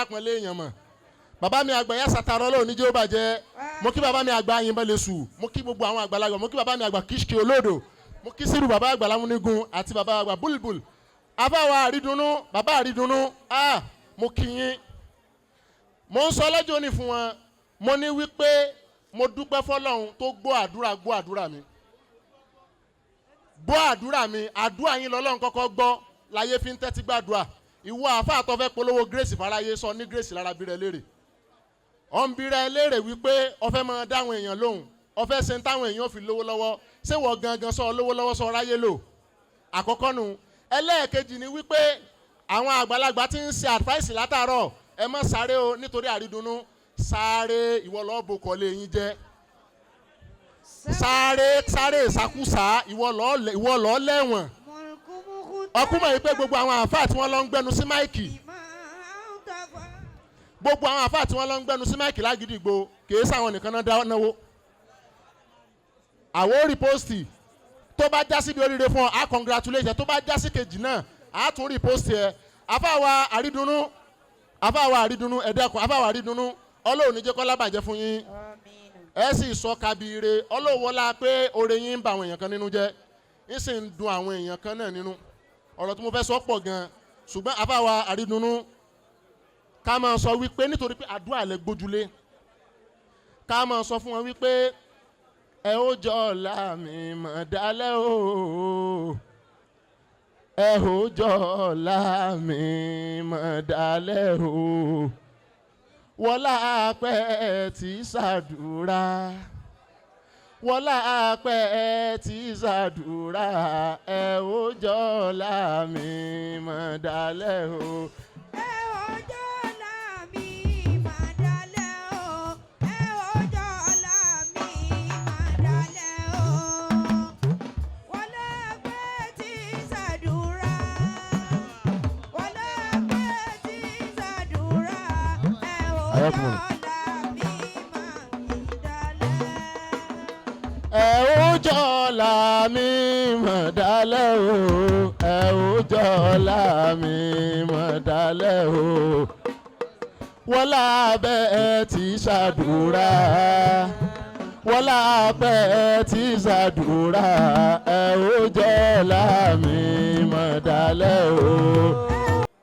alápọ̀nlé èèyàn mọ̀. Bàbá mi àgbà yà sàtàrọ̀ lóò níjẹ́ ó bàjẹ́. Mo kí bàbá mi àgbà ayinbọn lè sù. Mo kí gbogbo àwọn àgbàlagbà. Mo kí bàbá mi àgbà Kishki Olódò. Mo kí Sírù bàbá àgbà Lámúnígun àti bàbá àgbà Bulbul. Afáwa àrídùnnú, bàbá àrídùnnú, ah, mo kí yín. Mo ń sọ lọ́jọ́ òní fún wọn. Mo ní wípé mo dúpẹ́ fọlọ́run tó gbọ́ àdúrà mi, gbọ́ àdúrà mi. Àdúrà yín lọ́lọ́run kọ́kọ́ gbọ́ láyé fi ń tẹ́tí gbàdúrà. Ìwọ àáfàá tó fẹ́ polówó grace fáráyé, sọ ní grace lára bí rẹ léèrè. Ọ̀ ń bí rẹ léèrè wípé ó fẹ́ máa dáwọn èèyàn lóhùn, ó fẹ́ ṣe ń táwọn èèyàn fi lówó lọ́wọ́. Ṣé wọ́n gangan sọ lówó lọ́wọ́, sọ ráyé lò? Àkọ́kọ́ nu. Ẹlẹ́ẹ̀kejì ni wípé àwọn àgbàlagbà ti ń ṣe advice látàárọ̀, ẹ má sáré o, nítorí àrídùnnú sáré, ìwọ lọ́ọ́ bò kọ́lé yín jẹ́. Sáré sáré ìsakúsá, ìwọ lọ́ọ́ lẹ́wọ̀n. Ọkùnrin yìí pé gbogbo àwọn àáfàá tí wọ́n lọ ń gbẹnu sí mic, gbogbo àwọn àáfàá tí wọ́n lọ ń gbẹnu sí mic lágídígbò, kìí sáwọn nìkan náà dá náwó. Àwọn ó repost. Tó bá já síbi oríire fún ọ, á congratulate ẹ. Tó bá já sí kejì náà, á tún repost ẹ. Àáfàá wa àrídùnnú, àáfàá wa àrídùnnú, ẹ̀dẹ́kun. Àáfàá wa àrídùnnú, Ọlọ́run ní jẹ́ kó lábàjẹ́ fún yín. Ẹ sì sọ kabire. Ọlọ́run wọlá pé oore yín ń ba àwọn èèyàn kan nínú jẹ́, ń sì ń dun àwọn èèyàn kan náà nínú. Ọ̀rọ̀ tí mo fẹ́ sọ pọ̀ gan, ṣùgbọ́n àáfàá wa àrídùnnú, ká máa sọ wípé nítorí pé àdúrà lẹ gbójúlé, ká máa sọ fún wọn wípé ẹ ó jọ ọ̀la mi mọ̀ dálẹ́ o, ẹ ó jọ ọ̀la mi mọ̀ dálẹ́ o, wọlá pẹ́ tí ṣàdúrà, wọlá pẹ́ tí ṣàdúrà, ẹ ó jọ ọ̀la mi mọ̀ dálẹ́ o. Ẹ ọjọ́ ọ̀la mi máa dalẹ̀ o. Ẹ ọjọ́ ọ̀la mi máa dalẹ̀ o. Wọlé pé tí ṣàdúrà. Wọlé pé tí ṣàdúrà. Ẹ ọjọ́ ọ̀la mi máa dalẹ̀. Ẹ ó jọ ọ̀la mi mọ̀ dálẹ́ o. Ẹ ó jọ ọ̀la mi mọ̀ dálẹ́ o, wọlá bẹ́ẹ̀ tí ṣàdúrà, wọlá bẹ́ẹ̀ tí ṣàdúrà, ẹ ó jọ ọ̀la mi mọ̀ dálẹ́ o. Ẹ